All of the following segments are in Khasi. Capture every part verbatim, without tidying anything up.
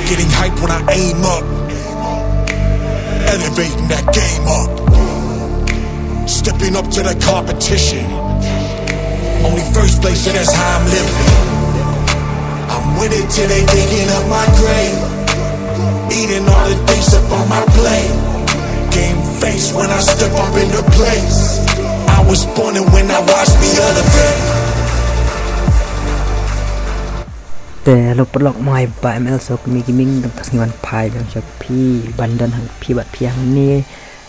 Getting hype when I aim up. Elevating that game up. Stepping up to the competition. Only first place, yeah, that's how I'm living. I'm with it till they digging up my grave. Eating all the things up on my plate. Game face when I step up in the place. I was born and when I watch me elevate. Te lo paralok, mynta ba M L Sokmi Gaming, dang ta sngi wan phai biang sha phi, ban don ha phi bad phi hangne,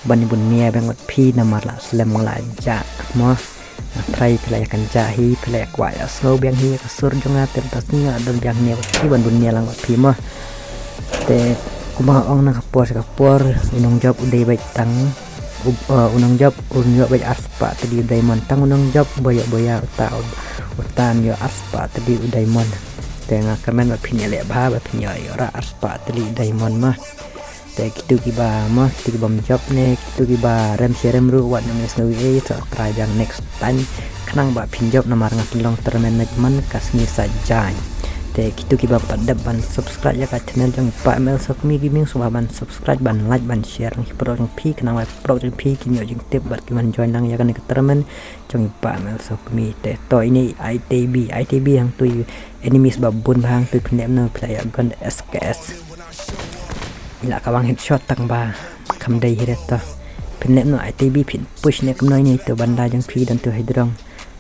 ban bun nia biang bad phi namar la slem nga la jah mo. Nga trai phi la ïa kan jah hi, phi la ïa kwah ïa sngew biang hi ka sur jong nga, te ta sngi nga don biang nia bad phi, ban bun nia lang bad phi mo. Te kumba nga ong na ka por sha ka por, u nongjop u dei beit tang u, uh, u nongjop u ïoh beit arspah tylli u diamond, tang u nongjop ba ïoh ba ïa uta, uta ïoh arspah tylli u diamond. Te nga kyrmen ba phin ïa leh bha, ba phin ïoh ïoh ra arspah tylli u diamond ma. Te kitu kiba ma, kitu kiba ym jop ne kitu kiba rem sha rem ruh, wat nym ïa sngew ei, to try biang next time. Khnang ba phin jop namar nga pynlong tournament man ka sngi Saitjaiñ. Te kitu kiba pat dep ban subscribe ïa ka channel jong i Bah M L Sokmi Gaming, sngewbha ban subscribe, ban like, ban share, ngi paralok jong phi, khnang ba paralok jong phi kin ïoh jingtip bad kin wan join lang ïa kane ka tournament jong i Bah M L Sokmi. Te to ine i I T B, I T B hangtu i enemies ba bun ba hangtu, phin leh kumno, phi la ïoh gun S K S. I la ka bang headshot tang ba kam dei hi re to. Phin leh kumno I T B, phin push ne kumno ine, to banda jong phi don tu hydrong.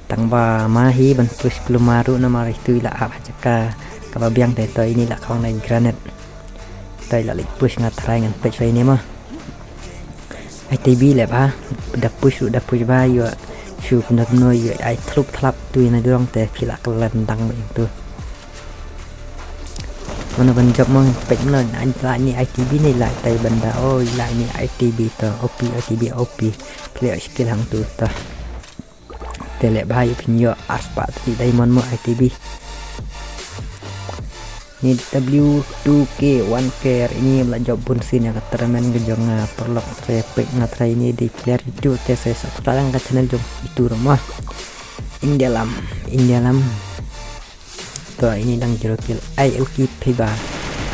Tang ba ma hi ban push klumar ruh namar itu i la ap ha jaka kaba biang, te to ine i la khawang na granate. To i la leit push, nga try ngan peit shuwa ine ma. I T B leh ba da push ruh da push ba, ïoh shu kumno kumno ïoh ai thlup thlap tu ine jrong, te phi la klet tang ba itu. Mano ban jop mo, peit mano, ai la ine I T B ne, la tai banda, oh la ine I T B to, O P, I T B O P. Phi la ïoh skill hangtu to. Te leh ba ïoh phin ïoh arspah tylli diamond mo I T B. Ni W two K one K ini la jop bun sien ïa ka tournament ka jong nga paralok, te peit nga try ini dei player itu, te sa subscribe ka channel jong itu ruh mo. India lam, India lam. To ini dang zero kill, I L K P ba.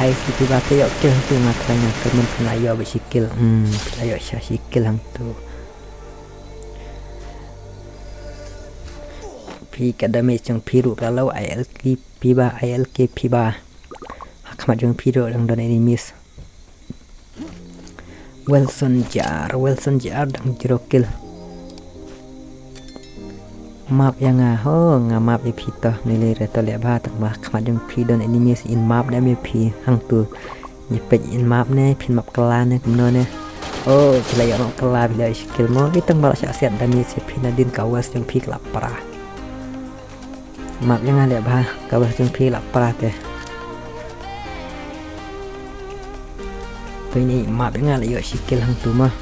I L K P ba te ïoh kill hangtu, nga try nga kyrmen phin la ïoh ba shi kill. Hmm, phin la ïoh sha shi kill hangtu. Phi ka damage jong phi ruh ka la low, I L K P ba, I L K P ba. Ha khmat jong phi ruh dang don enemies. Wilson J R, Wilson J R dang zero kill. Map ïa nga ho, nga map ïa phi to, ngi lei re to leh ba, tang ba khmat jong phi don enemies, in map da me phi hangtu. Ngi peit in map ne, phin map kylla ne, kumno ne. Oh, phi la ïoh map kylla, phi la ïoh shi kill mo. I tang ba la shah siat damage ïa phi, nadien ka vest jong phi ka la pra. Map ïa nga leh ba, ka vest jong phi la pra te. To ini map ïa nga la ïoh shi kill hangtu mo.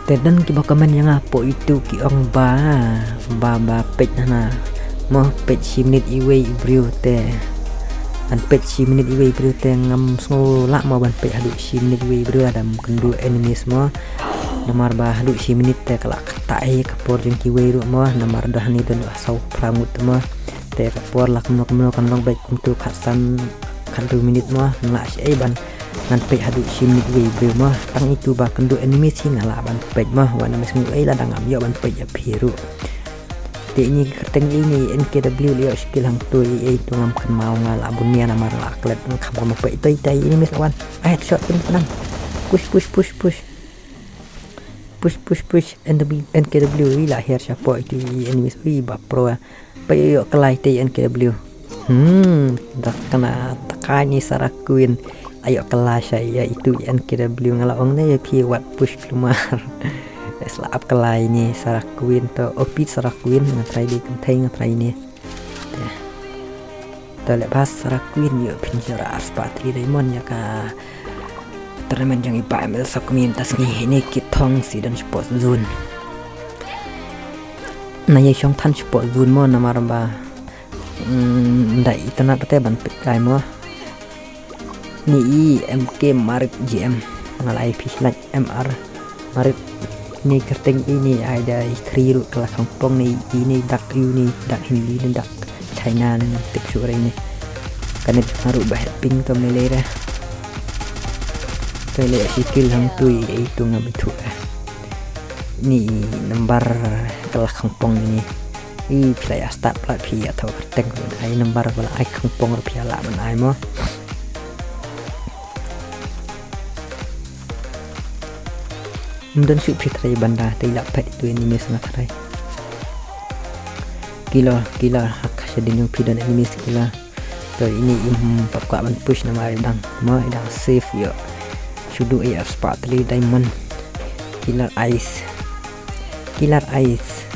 Te don kiba comment ïa nga hapoh YouTube ki ong ba, ba, ba peit hana mo, peit shi minit iwei i briew te. Ban peit shi minit iwei i briew te ngam sngew lah mo ban peit haduh shi minit iwei i briew, lada ym kynduh enemies mo. Namar ba haduh shi minit te ka la ktah hi ka por jong kiwei ruh mo, namar da hani don ha saw phra ngut mo. Te ka por la kumno kumno kan long beit kumtu khatsan khathynriew minit mo, ngan lah shaei ban ngan peit haduh shi minit iwei i briew mo. Tang itu ba kynduh enemies hi nga lah ban peit mo, wat nym sngew ei lada ngam ïoh ban peit ïa phi ruh. Te ini ka kyrteng ini N K W la ïoh shi kill hangtu, i ei tu ngam kynmaw, nga la bun nia namar la klet, ngam kham kham peit. Ito ito i enemies la wan. Ah, headshot pyn pynang. Push, push, push, push. Push, push, push. N W, N K W i la hiar shapoh itu i enemies, ui ba pro. Peit ïoh kylla ito i N K W. Hmm, dak kane, dak kane Sarah Queen. Ïoh kylla sha ïa itu i N K W, nga la ong ne ïa phi wat push klumar. Sla ap kylla ini Sarah Queen to, O P Sarah Queen, nga try dei kynthei nga try ini. Te. To leh ba Sarah Queen ïoh phin ïoh ra arspah tylli diamond ïa ka tournament jong i Bah M L Sokmi mynta sngi, ini ki thong shi don sport zone. Na ïa shong than sport zone mo namar ba, mm, nda itynnad te ban peit kai mo. Ni i M K Marik G M. Nga la ai phi shlak M R Marik. Ni kyrteng ini ai da i khri ruh ka la kham pong, ni ini dak u ni dak Hindi ni dak China ni, ngam tip shuh re ini. Net nga ruh ba heh ping to, me lei re. To lei shi kill hangtei, ei to ngam ithuh re. Ni number ka la khongpong ni. I phi la ïa start plat phi ïa thaw kyrteng, ai number ba la ai khongpong ruh phi ïa lah ban ai mo. Ym don shuh phi trai banda, te i la phet itu enemies nga trai. Killer, killer, ha ka shading jong phi don enemies killer. To ini im pat kwah ban push namar i dang, mo, i dang safe ïoh. Shu duh ïa spah three diamond. Killer Ice. Killer Ice.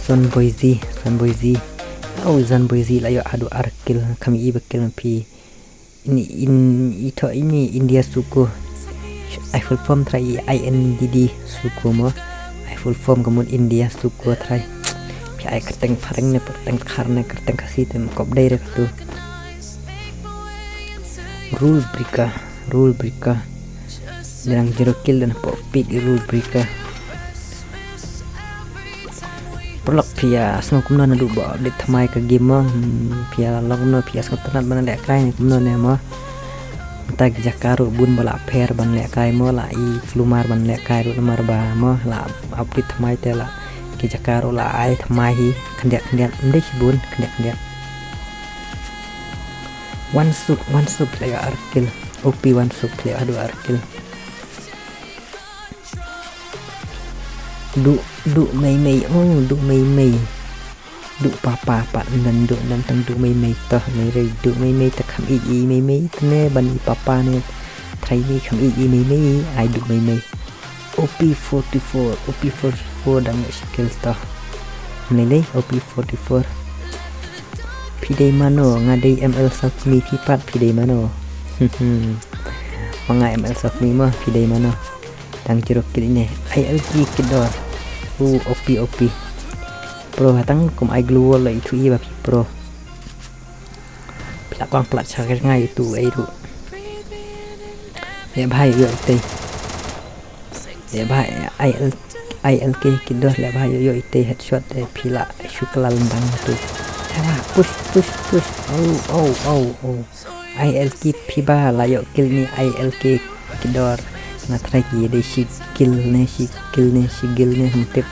Son Boy Z, Son Boy Z. Oh, Son Boy Z la ïoh haduh ar kill, kham i ba kill phi. Ini in, ito ini India Suko. Ai full form trai, I N D D Suko mo. Ai full form ka mut India Suko trai. Phi ai kyrteng phareng ne, kyrteng khar ne, kyrteng Khasi te kop dei re katu. Rule Breaker, Rule Breaker. Dang zero kill dan pok pick Rule Breaker. Paralok phi ïa sngew kumno naduh ba update thymmai ka game mo, hmm, phi ïa long kumno, phi ïa sngewtynnat ban lehkai ne kumno ne mo. Mynta ki jaka ruh bun ba la pher ban lehkai mo, la i kulmar ban lehkai ruh namar ba mo la update thymmai te la ki jaka ruh la ai thymmai hi khyndiat khyndiat, ym dei shibun, khyndiat khyndiat. Wansuk, Wansuk la ïoh ar kill. O P Wansuk la ïoh haduh ar kill. Duh, duh mei mei, oh, duh mei mei. Duh papa pat, ym don duh, ym don tang duh mei mei toh, ne re duh mei mei te kham ïeit ïeit mei mei te ne ban i papa ne. Trai mei kham ïeit ïeit mei mei, ai duh mei mei. O P forty-four, O P forty-four dang ïoh shi kill toh. Mei lei, O P forty-four. Phi dei mano, nga dei M L Sokmi, phi pat phi dei mano. Ma nga M L Sokmi mo, phi dei mano. Dang zero kill ine. I L K Kidor. U O P O P. Pro hatang kum ai glue wall la ithuh i ba phi pro. Phi la kwah plat sha ka ngai itu ai ruh. Leh bha ïoh itei. Leh bha I L, I L K Kidor leh bha ïoh itei headshot te phi la shu kylla lyndang tu. Leh bha push push push. Oh oh oh oh. I L K phi ba la ïoh kill ni I L K Kidor. Nga trai ki dei shi kill ne, shi kill ne, shi kill ne, ym tip.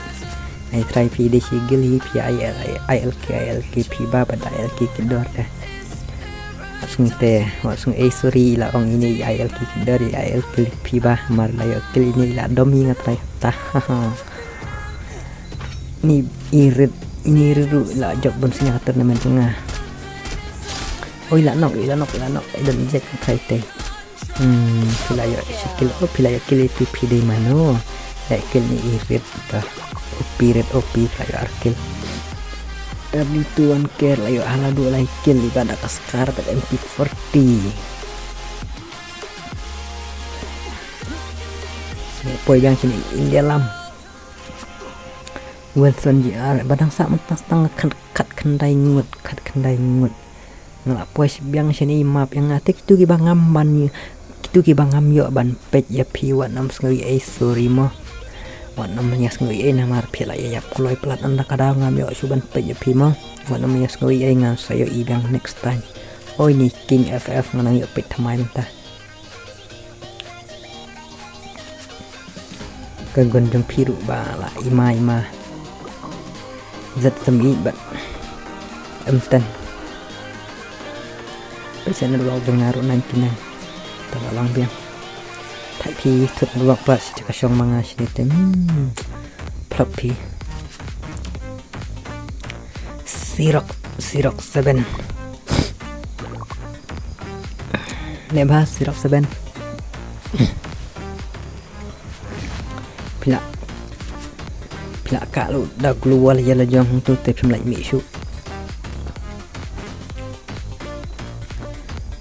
Ai trai phi dei shi kill hi phi I L, I L K, I L K phi ba bad I L K Kidor te. Wat sngew te, wat sngew, eh, sorry, la ong ine I L K Kidor, I L K phi ba, mar la ïoh kill ine la dom hi nga trai ta. Ni irit, ni irit ruh la jop bun sngew ha tournament nga. Oi la nok, oi la nok, oi la nok, I don't jet nga trai te. Hmm, phi la ïoh shi kill, oh, phi la ïoh kill itu phi dei mano. Ïoh kill ni irit ta. O P rit, O P phi la ïoh ar kill. W two one K la ïoh hala duh lai kill i ba da ka Scar bad M P forty. Poi biang shane India lam. Wilson G R, ba dang sah mynta tang khat, khat khyndai ngut, khat khyndai ngut. Nga la poi biang shane i map ïa nga te kitu kiba ngam ban, kitu kiba ngam ïoh ban peit ïa phi wat nym sngew ei, sorry mo. Wat nym ïa sngew ei namar phi la ïa ïap kloi plat, ynda ka daw ngam ïoh shuh ban peit ïa phi mo. Wat nym ïa sngew ei, nga sa ïoh i biang next time. Oi ni King F F nga nang ïoh peit thymmai mynta. Ka gun jong phi ruh ba la ima ima. Zat sem i bad. Em ten. Pisa na ruh jong nga ruh ninety nine. Ta la lang biang. Thait phi thut ruh ba shi ka shong ma nga shi te. Hmm. Plop phi. Sirok, Sirok seven. Leh bha Sirok seven. Phi la, phi la kah lut da glue wall ïa la jong tu te phim lah mih shuh.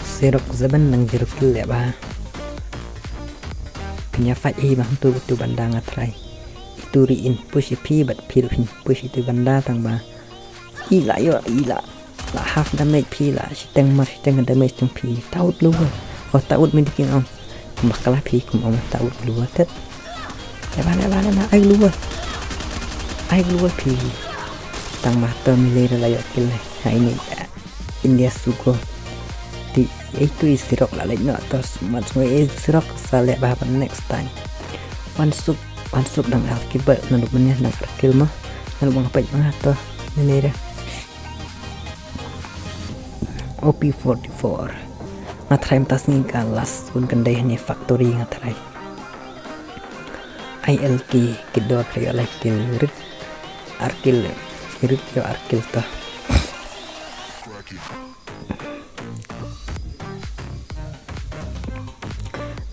Sirok seven nang zero kill leh bha. Phin ïa fight hi bang tu tu banda nga try. Itu ri in push ïa phi bad phi ruh phin push itu banda tang ba. I la ïoh, i la. La half damage phi la, shiteng mar, shiteng damage tang phi. Taut glue wall. Oh, taut medkit ong. Kum bakla phi, kum ong taut glue wall tet. Leh bha, leh bha, leh bha, ai glue wall. Ai glue wall phi. Tang ma to mi le la ïoh kill ne. Ha ini. India sugo. Te ei tu i sirok la leit noh, to mat sngo ei sirok sa leh bha ban next time. Wan suk, wan suk dang arkil ba, na luk manya dang arkil mo. Na luk bang peit bang to. Ni ni de. O P forty-four. Nga tharai mynta sngi ka last zone kan dei hangne factory nga tharai. I L K ki dor kri alai kil rit. Arkil rit yo arkil to.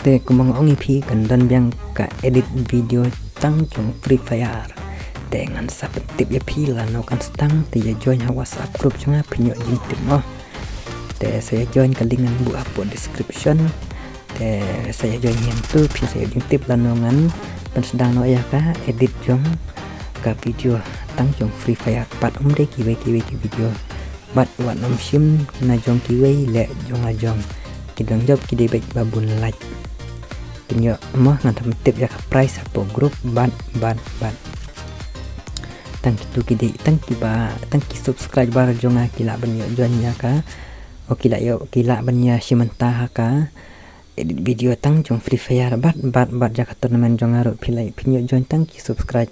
Te kumba nga ong ïa phi kan don biang ka edit video tang jong Free Fire. Te ngan sa pyntip ïa phi lano kan sdang, te ïa join ha WhatsApp group jong nga phin ïoh jingtip mo. Te sa ïa join, ka link ngan buh hapoh description. Te sa ïa join ïa tu phin sa ïoh jingtip lano ngan pynsdang noh ïa ka edit jong ka video tang jong Free Fire, pat ym dei kiwei kiwei ki video. Bad wat nym shim na jong kiwei, leh jong la jong. Ki dang jop ki dei beit ba bun like. Phin ïoh mo, ngan sa pyntip ïa ka prize hapoh group bad bad bad. Tang kitu ki dei, tang kiba, tang ki subscriber jong nga ki lah ban ïoh join ïa ka. O ki lah ïoh, ki lah ban ïa shim bynta ha ka edit video tang jong Free Fire bad bad bad ïa ka tournament jong nga ruh phi lah, phin ïoh join tang ki subscribe,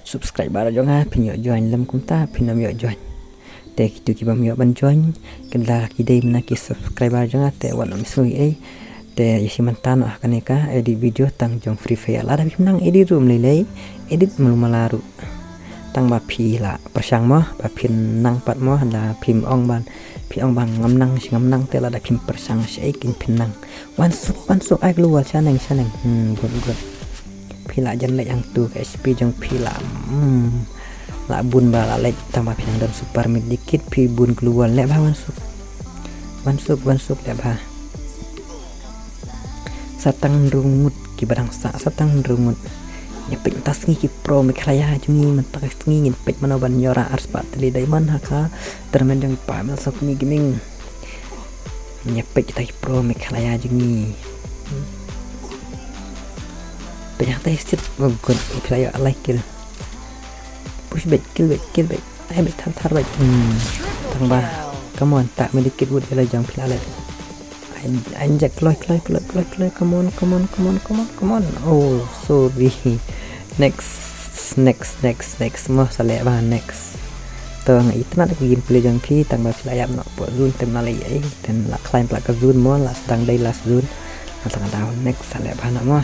subscriber jong nga phin ïoh join, lym kumta phin ym ïoh join. Te kitu ki bym ïoh ban join, ki la ki dei mynta ki subscriber jong nga te wat nym sngewsih ei. Te ïa shim bynta noh ha kane ka edit video tang jong Free Fire. Lada phim nang edit ruh ym lei lei, edit malu mala ruh. Tang ba phi lah pyrshang mo, ba phin nang pat mo, la phim ong ban, phi ong ban ngam nang shi ngam nang, te lada phim pyrshang shi ei kin phin nang. Wan suk, wan suk, ai global shaneng, shaneng. Hmm, good, good. Phi lah jan leh hangtu ka H P jong phi lah. Hmm. Lah bun ba lah leh tang ba phi nang don super medikit, phi bun global leh ba wan suk. Wan suk, wan suk leh ba. Sa tang hynriew ngut kiba dang sah, sa tang hynriew ngut. Ïa peit mynta sngi ki pro Meghalaya jong ngi, mynta ka sngi ngin peit mano ban ïoh ra arspah tylli diamond ha ka tournament jong Pamel Sokmi Gaming. Ïa peit kita ki pro Meghalaya jong ngi. Peit hangta i sit, oh god, i phi la ïoh lai kill. Push beit, kill beit, kill beit. Ai beit, thar thar beit. Hmm. Tang ba. Come on, ta medikit wut ïa la jong phi la leh. Ai, ai injek kloi, kloi, kloi, kloi, kloi. Come on, come on, come on, come on, come on. Oh, sorry. Next, next, next, next. Mo sa leh ba next. To nga itynnad ka gameplay jong phi, tang ba phi la ïap noh hapoh zone, te mla leh ei, te la climb la ka zone mo, la sdang dei last zone. Nga tang down, next sa leh ba noh mo.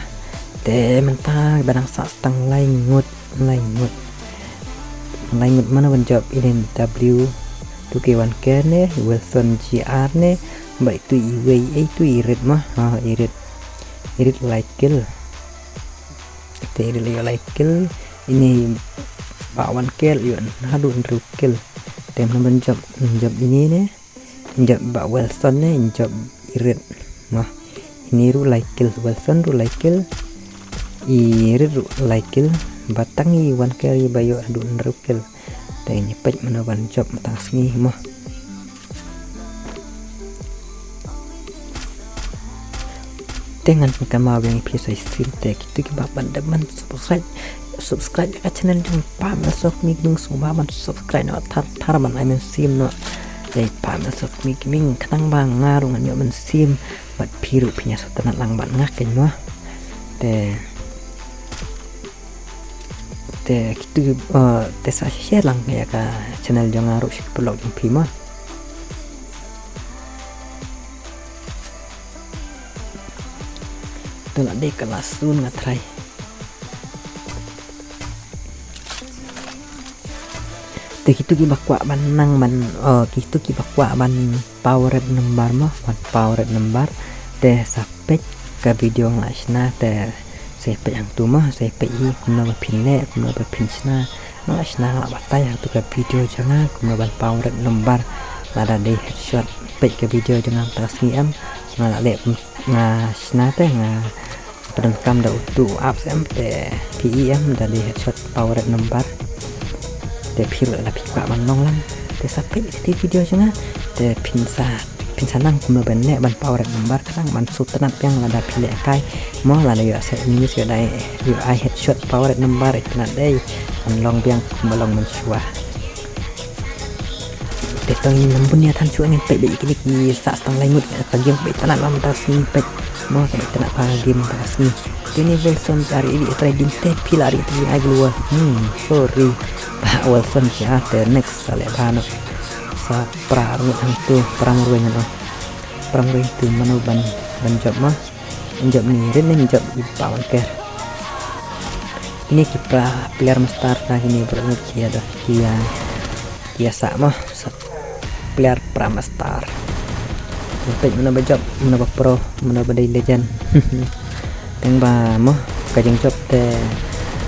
Te mynta ba dang sah tang lai ngut. Lai ngut. Lai ngut mano ban jop, ine W two K one K ne, Wilson G R ne, ba itu iwei, eh, itu irit mah, ha, irit. Irit lai kill. Te irit lai, lai kill. Ine ba one kill, yu, haduh hynriew kill. Te mano ban jop, jop ine ne. Jop ba Wilson ne, jop irit. Mah. Ine ruh lai kill, Wilson ruh lai kill. Irit ruh lai kill. Ba tang i one kill i ba ïoh haduh hynriew kill. Te ngi peit mano ban jop mynta ka sngi mo. Te ngan kynmaw biang ïa phi sa shisien te kito kiba bym dep ban subscribe, subscribe ïa ka channel jong Pamel Sokmi Gaming, sngewbha ban subscribe noh thar thar ban ai mynsiem noh. Te Pamel Sokmi Gaming khnang ba nga ruh ngan ïoh mynsiem bad phi ruh phin ïa sngewtynnad lang bad nga keiñ mo. Te Te kito, eh, te sa share lang ïa ka channel jong nga ruh sha ki paralok jong phi mo. Te la dei ka last zone nga tharai. Te kito kiba kwah ban nang ban, eh, kito kiba kwah ban power red number mo, ban power red number. Te sa peit ka video nga la shna te sa peit hangtu mo, sa peit hi kumno ba phin leh, kumno ba phin shna. Nga la shna, nga la batai hangtu ka video jong nga kumno ban power red number. Lada dei headshot, peit ka video jong nga mynta ka sngi em. Nga la leh, nga shna te nga pyndonkam da utu u apps em te P E em, da dei headshot power red number. Te phi ruh lada phi kwah ban long lang te sa peit ïa ka video jong nga te phin sa, phin sa nang kumno ban leh ban power red number, khnang ban sngewtynnad biang lada phi leh kai mo, lada ïoh sa miss, ïoh dei, ïoh ai headshot power red number, itynnad dei ban long biang kumba long mynshuwa. Te tang ïa nang bun ïa than shuwa ngin peit beit kine ki sah tang lai ngut ka game beit tang na lam ta sngi peit. Mo ka beit tang na ka game ta sngi. Kine Wilson ka ri ri trading te phi la ri trading ai glua. Hmm, sorry. Ba Wilson sha te next sa le ba no. Sa pra ngut hangtu pra ngut hangtu. Pra ngut hangtu mano ban ban jop mo. Jop ni rin ni jop i pa wan ker. Ini ki pra player master ta kini bro ki ada ki ya ki ya sa mo player pra master. Peit mano ba jop mano ba pro mano ba dei legend. Teng ba mo ka jing jop te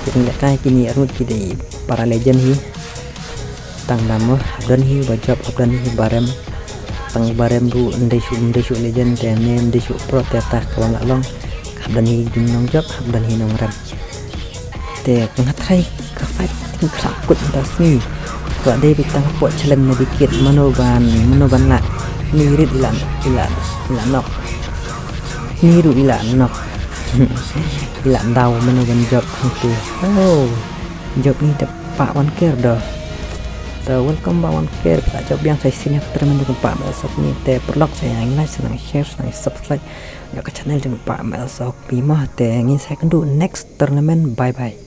kini lek kai kini arut ki dei para legend hi. Tang dam mo hap don hi ba jop hap don hi barem. Tang barem ruh ndei shu ndei shu legend te ne ndei shu pro te ta ka wan la long. Hap don hi nong jop hap don hi nong rem. Te ka nga trai ka fight ka khlak kut ta sngi. Ka dei bit tang pot challenge na dikit mano ban mano ban la. Ni rit ilan ilan ilan nok. Ni ruh ilan nok. Ilan daw mano ban jop hangtu. Oh. Jop ni te pa wan ker do. Te welcome ba wan ker pa jop biang sai sini apa termen jop pa ba sop ni te perlok sai nang like nang share nang subscribe. Ïa ka channel jop pa mel sok pi mah te ngin sai kendu next tournament bye bye.